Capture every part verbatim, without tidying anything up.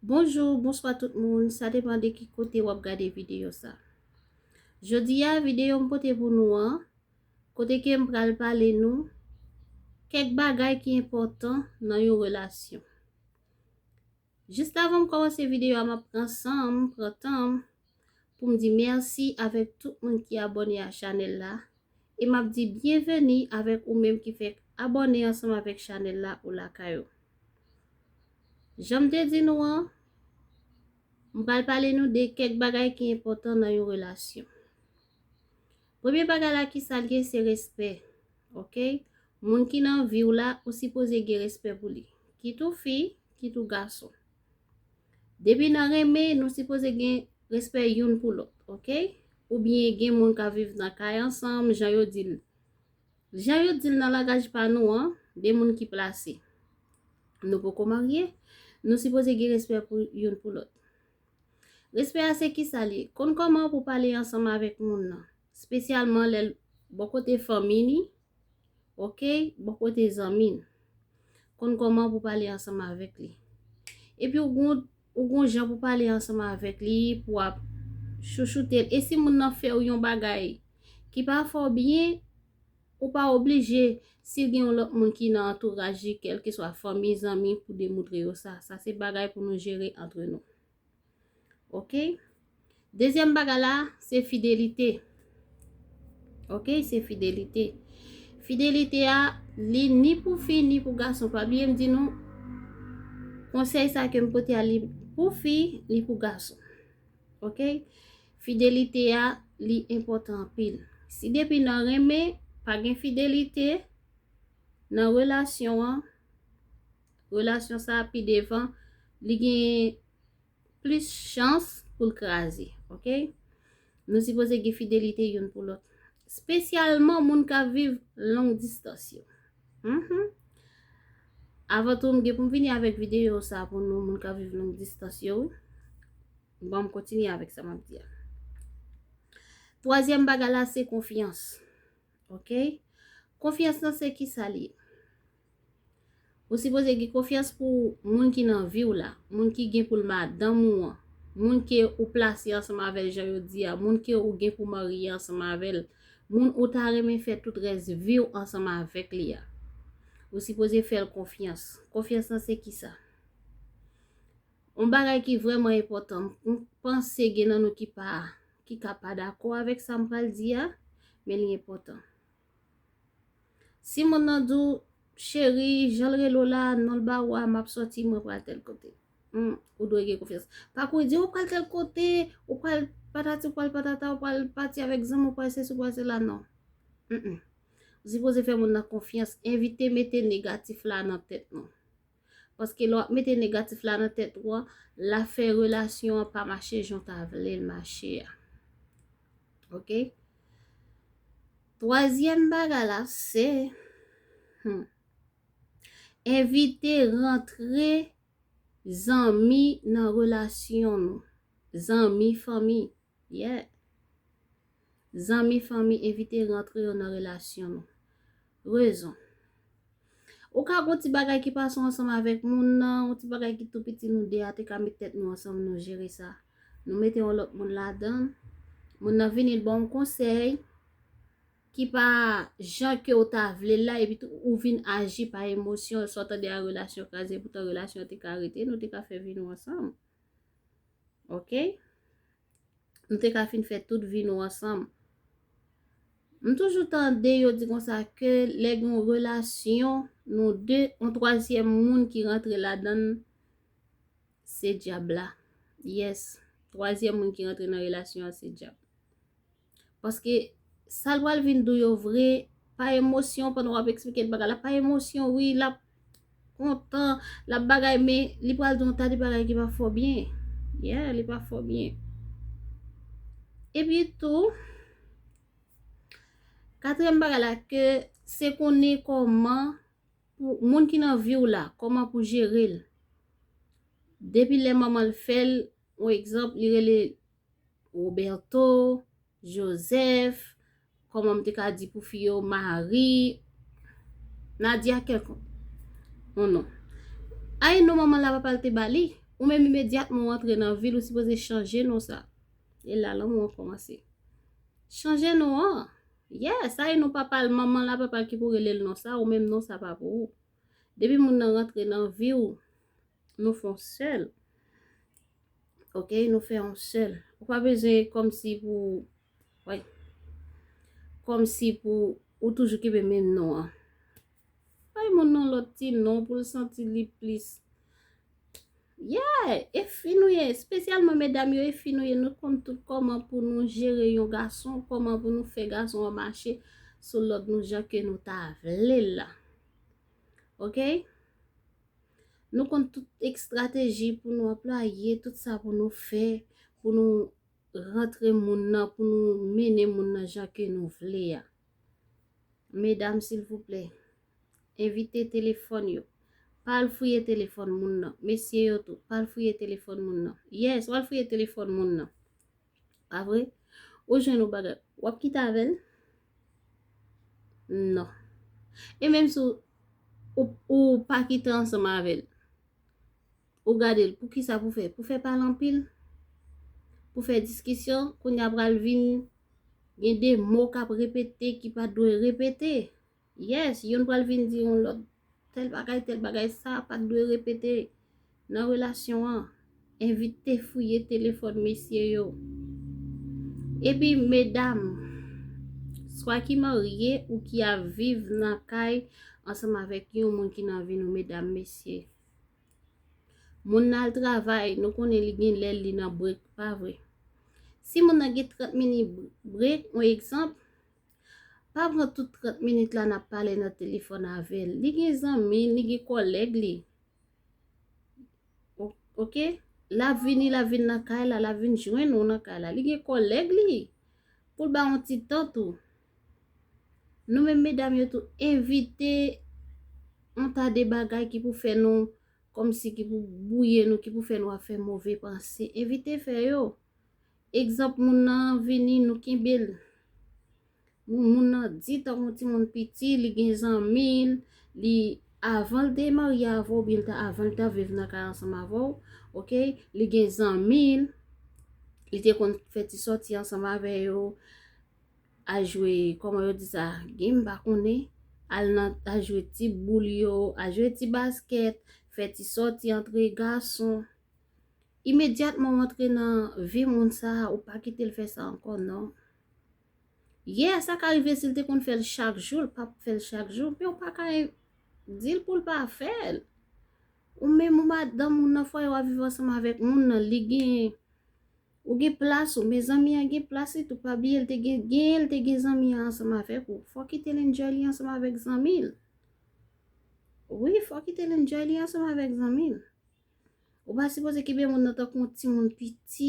Bonjou, bonswa tout moun, sa depann de ki kote w ap gade videyo sa. Jodi a, videyo m pote pou nou an, kote ke m pral pale nou kèk bagay ki enpòtan nan yon relasyon. Jis avan m kòmanse videyo a, m ap pran san m, pran tan m pou m di mèsi avèk tout moun ki abòne a chanèl la, e m ap di byenveni avèk ou menm ki fèk abòne ansanm avèk chanèl la ou lakay ou. Jan m te di nou an, m pral pale nou de kèk bagay ki enpòtan nan yon relasyon. Premye bagay la ki sa l ye, se respè. Oke? Moun ki nan vi w la, ou sipoze gen respè pou li. Kit ou fi, kit ou gason. Depi nan renmen, nou sipoze gen respè youn pou lòt, oke? Oubyen gen moun k ap viv nan kay ansanm, jan yo di l. Jan yo di l nan langaj pa nou an, de moun ki plase. Nou poko marye, nou sipoze gen respè pou youn pou lòt. Respè a se kisa l ye? Konn kòman pou pale ansanm avèk moun nan, espesyalman lè l bò kote fanmi li, oke, bò kote zanmi l. Konn kòman pou pale ansanm avèk li. Epi ou gon, ou gon jan pou pale ansanm avèk li, pou ap chouchoute l. E si moun nan fè w yon bagay ki pa fè w byen, ou pa oblije, si gen yon lòt moun ki nan antouraj li, kèlkeswa fanmi, zanmi, pou demontre yo sa. Sa se bagay pou nou jere antre nou. Oke? Dezyèm bagay la, se fidelite. Oke? Se fidelite. Fidelite a, li ni pou fi, ni pou gason. Pa bliye m di nou, konsèy sa ke m pote a, li pou fi, li pou gason. Oke? Fidelite a, li enpòtan anpil. Si depi nan renmen, pa gen fidelite nan relasyon an, relasyon sa pi devan, li gen plis chans pou l kraze, oke? Nou sipoze gen fidelite youn pou lòt. Espesyalman moun k ap viv long distans yo. Mhm. Avan tou, m gen pou m vini avèk videyo sa pou nou, moun k ap viv long distans yo, wi. Bon, m kontinye avèk sa m ap di a. Twazyèm bagay la, se konfyans. Oke? Konfyans nan se kisa l ye? Ou sipoze gen konfyans pou moun ki nan vi w la, moun ki gen pou l madanm ou an, moun ke ou plase ansanm avè l jan yo di a, moun ke ou gen pou marye ansanm avè l, moun ou ta renmen fè tout rès vi w ansanm avèk li a. Ou sipoze fè l konfyans. Konfyans nan se kisa? Yon bagay ki vrèman enpòtan. M panse gen nan nou ki pa, ki ka pa dakò avèk sa m pral di a, men li enpòtan. Si moun nan di w, cheri, jan l rele w la, non l ba ou a, m ap sòti, mwen pral tèl kote. Hmm, ou dwe gen konfyans. Pa kouri di, ou pral tèl kote, ou pral patati, ou pral patata, ou pral pati avèk zanmi, ou pral sesi, ou pral sela, non. Mm-mm. Ou sipoze fè moun nan konfyans, evite mete negatif la nan tèt nou. Paske lè w ap mete negatif la nan tèt ou an, l ap fè relasyon an pa mache jan w ta vle l mache a. Oke? Twazyèm bagay la, se, hmm, evite rantre zanmi nan relasyon nou. Zanmi, fanmi. Yeah. Zanmi, fanmi, evite rantre yo nan relasyon nou. Rezon. Ou ka gon ti bagay ki pase w ansanm avèk moun nan, yon ti bagay ki tou piti nou de a te ka met tèt nou ansanm, nou jere sa. Nou mete yon lòt moun ladan, moun nan vini l ba w yon konsèy ki pa jan ke w ta vle l la, epi tou ou vin aji pa emosyon, sa w tande a relasyon kraze, poutan relasyon te ka rete, nou te ka fè vi nou ansanm. Oke? Nou te ka fin fè tout vi nou ansanm. M toujou tande yo di konsa ke lè gen yon relasyon, nou de, yon twazyèm moun ki rantre ladan l, se dyab la. Yes, twazyèm moun ki rantre nan relasyon an, se dyab. Paske sa l pral vin di w yo vre, pa emosyon, pandan w ap eksplike l bagay la, pa emosyon, wi, l ap kontan, l ap bagay, men li pral di w yon ta de bagay ki pa fè w byen. Yeah, li pa fè w byen. Epi tou, katriyèm bagay la, ke se konnen kòman pou moun ki nan vi w la, kòman pou jere l. Depi lè manman l fè l, yon egzanp, li rele Roberto, Joseph, kòman m te ka di pou fi yo, Marie, Nadia kèlkonk. Non, non. Ay non manman la papa l te ba li. Ou menm imedyatman w antre nan vi l, ou sipoze chanje non sa. E la lanmou an kòmanse. Chanje non an. Yeah, sa e non papa l, manman l a papa l ki pou rele l non sa, ou menm non sa pa pou ou. Depi moun nan rantre nan vi w, nou fè yon sèl. Ok, nou fè yon sèl. Ou pa bezwen kòmsi pou, wi, kòmsi pou ou toujou kenbe menm non an. Bay moun nan lòt ti non pou l santi li plis. Yeah, e fi nou ye, espesyalman medam yo, e fi nou ye, nou konn tout kòman pou nou jere yon gason, kòman pou nou fè gason an mache sou lòd nou jan ke nou ta vle l la. Ok? Nou konn tout estrateji pou nou anplwaye, tout sa pou nou fè, pou nou rantre moun nan, pou nou mennen moun nan jan ke nou vle a. Medam, silvouplè, evite telefòn yo. Pa al fouye telefòn moun nan. Mesye yo tou, pa al fouye telefòn moun nan. Yes, w al fouye telefòn moun nan. Pa vre? Ou jwenn yon bagay, w ap kite avè l? Non. E menm si w, ou, ou pa kite ansanm avè l, ou gade l, pou ki sa pou fè? Pou fè pale anpil? Pou fè diskisyon? Kounye a pral vin gen de mo k ap repete ki pa dwe repete. Yes, youn pral vin di yon lòt, tèl bagay, tèl bagay, sa pa t dwe repete nan relasyon an. Evite fouye telefòn mesye yo. Epi, medam, swa ki marye ou ki ap viv nan kay ansanm avèk yon moun ki nan vi nou, medam, mesye. Moun nan al travay, nou konnen li gen lè li nan break, pa vre? Si moun nan gen trant minit break, yon egzanp, pa pran tout trant minit la n ap pale nan telefòn avè l. Li gen zanmi l, li gen kòlèg li. O-, ok? L ap vini, l ap vin nan kay la, l ap vin jwenn ou nan kay la. Li gen kòlèg li. Pou l ba yon ti tan tou. Nou menm medam yo tou, evite yon ta de bagay ki pou fè nou, kòmsi ki pou bwouye nou, ki pou fè nou ap fè move panse. Evite fè yo. Egzanp, moun nan vini, nou kenbe l. Moun, moun nan di tankou yon timoun piti, li gen zanmi l, li, avan l te marye avè w, oubyen l ta, avan l ta viv nan kay ansanm avè w, ok? Li gen zanmi l, li te konn fè ti sòti ansanm avè yo, al jwe, kòman yo di sa, game, m pa konnen, al nan, al jwe ti boul yo, al jwe ti baskèt, fè ti sòti antre gason. Imedyatman w antre nan vi moun sa a, ou pa kite l fè sa ankò, non. Yeah, sa ka rive si l te konn fè l chak jou, l p ap fè l chak jou, men ou pa ka di l pou l pa fè l. Ou menm ou madanm ou nan fwaye w ap viv ansanm avèk moun nan, li gen, ou gen plas ou, men zanmi an gen plas li tou, pa bliye l te gen, genyen l te gen zanmi an ansanm avèk ou. Fò w kite l enjoy li ansanm avèk zanmi l. Wi, fò w kite l enjoy li ansanm avèk zanmi l. Ou pa sipoze kenbe moun nan tankou yon timoun piti.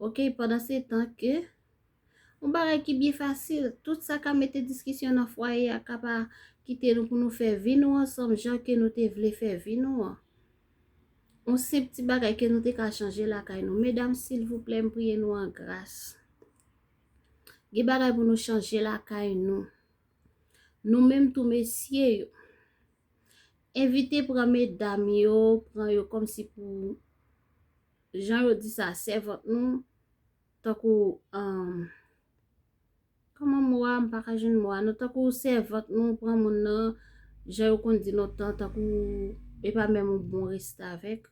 Ok, pandan se tan ke yon bagay ki byen fasil, tout sa ka mete diskisyon nan fwaye a ka pa kite nou pou nou fè vi nou ansanm jan ke nou te vle fè vi nou an. Yon senp ti bagay ke nou te ka chanje lakay nou. Medam, silvouplè, m priye nou an gras. Gen bagay pou nou chanje lakay nou. Nou menm tou mesye yo. Evite pran medam yo, pran yo kòmsi pou, jan yo di sa, sèvant nou, tankou, um, kòman mo a, m pa ka jwenn mo a, non, tankou sèvant nou, pran moun nan, jan yo konn di lontan, tankou e pa menm yon bon restavèk.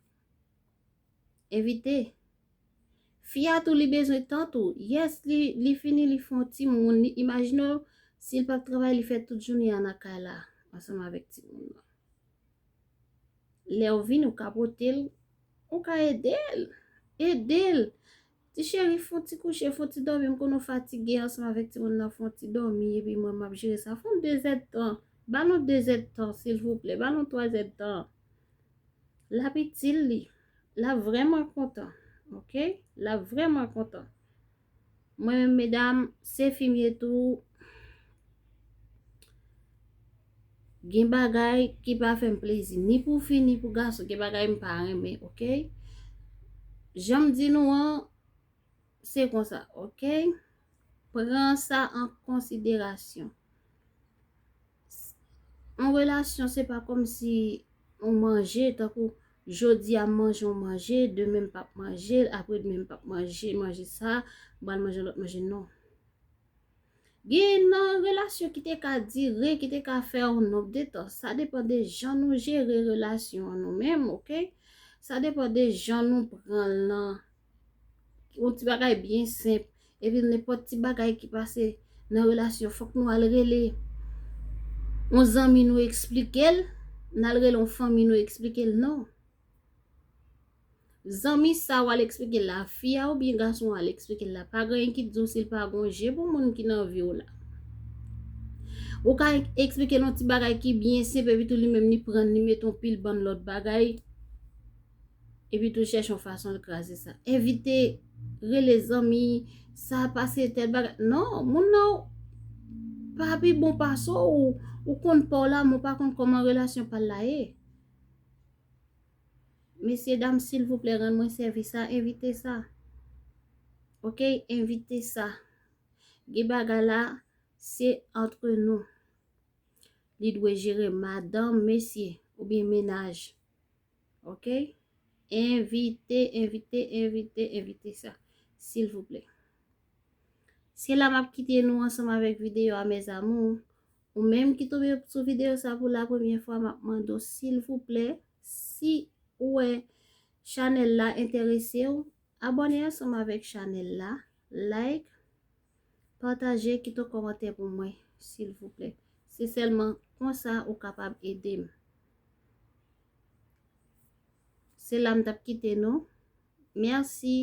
Evite. Fi a tou li bezwen tan tou. Yes, li, li fini, li fè yon timoun. Li, imajine w, si l p ap travay, li fè tout jounen an nan kay la, ansanm avèk timoun nan. Lè w vini, ou ka pote l, ou ka ede l. Ede l. Ti cheri, fè yon ti kouche, fè yon ti dòmi, m konnen w fatige ansanm avèk timoun nan, fè yon ti dòmi, epi mwen, m ap jere sa. Fè yon de zèdtan. Ba nou de zèdtan, silvouplè. Ba nou twa zèdtan. L ap itil li. L ap vrèman kontan. Ok? L ap vrèman kontan. Mwen menm, medam, se fi m ye tou. Gen bagay ki pa fè m plezi. Ni pou fi, ni pou gason. Gen bagay m pa renmen, ok? Jan m di nou an, se konsa, ok? Pran sa an konsiderasyon. Yon relasyon, se pa kòmsi yon manje, tankou Jodi a m manje yon manje, demen m p ap manje l, apre demen m p ap manje manje sa, m pral manje yon lòt manje, non. Gen nan relasyon ki te ka dire, ki te ka fè yon nonb de tan. Sa depann de jan nou jere relasyon an nou menm, oke? Sa depann de jan nou pran l nan yon ti bagay byen senp. Epi nenpòt ti bagay ki pase nan relasyon, fòk nou al rele yon zanmi nou eksplike l, n al rele yon fanmi nou eksplike l, non. Zanmi sa w al eksplike l la, fi a oubyen gason an al eksplike l la, pa gen anyen ki di w si l pa gon je pou moun ki nan vi w la. Ou ka eksplike l yon ti bagay ki byen senp, epi tou li menm li pran, li mete yon pil bann lòt bagay, epi tou chèche yon fason l kraze sa. Envite, rele zanmi, sa pase tèl bagay. Non, moun nan pa pi bon pase w, ou konn pa w la, men w pa konn kòman relasyon pa l la ye. Mesye dam, silvouplè, rann mwen sèvis sa, envite sa. Oke, envite sa. Gen bagay la, se antre nou. Li dwe jere madanm, mesye, oubyen mennaj. Oke? Envite, envite, envite, envite sa. Silvouplè. Se la m ap kite nou ansanm avèk videyo a, mes amours. Ou menm ki tonbe sou videyo sa pou la premyè fwa, m ap mande w, silvouplè, si ou wè chanèl la enterese w, abòne ansanm avèk chanèl la, like, pataje, kite yon kòmantè pou mwen, silvouplè. Se sèlman konsa ou kapab ede m. Se la m t ap kite nou. Mèsi.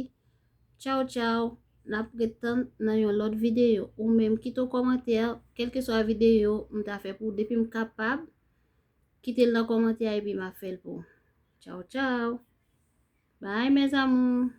Tchaw, tchaw. N ap ret tann nan yon lòt videyo. Ou menm, kite yon kòmantè, kèlkeswa videyo m ta fè pou ou. Depi m kapab, kite l nan kòmantè a epi m ap fè l pou ou. Tchaw, tchaw. Bye, mes amours.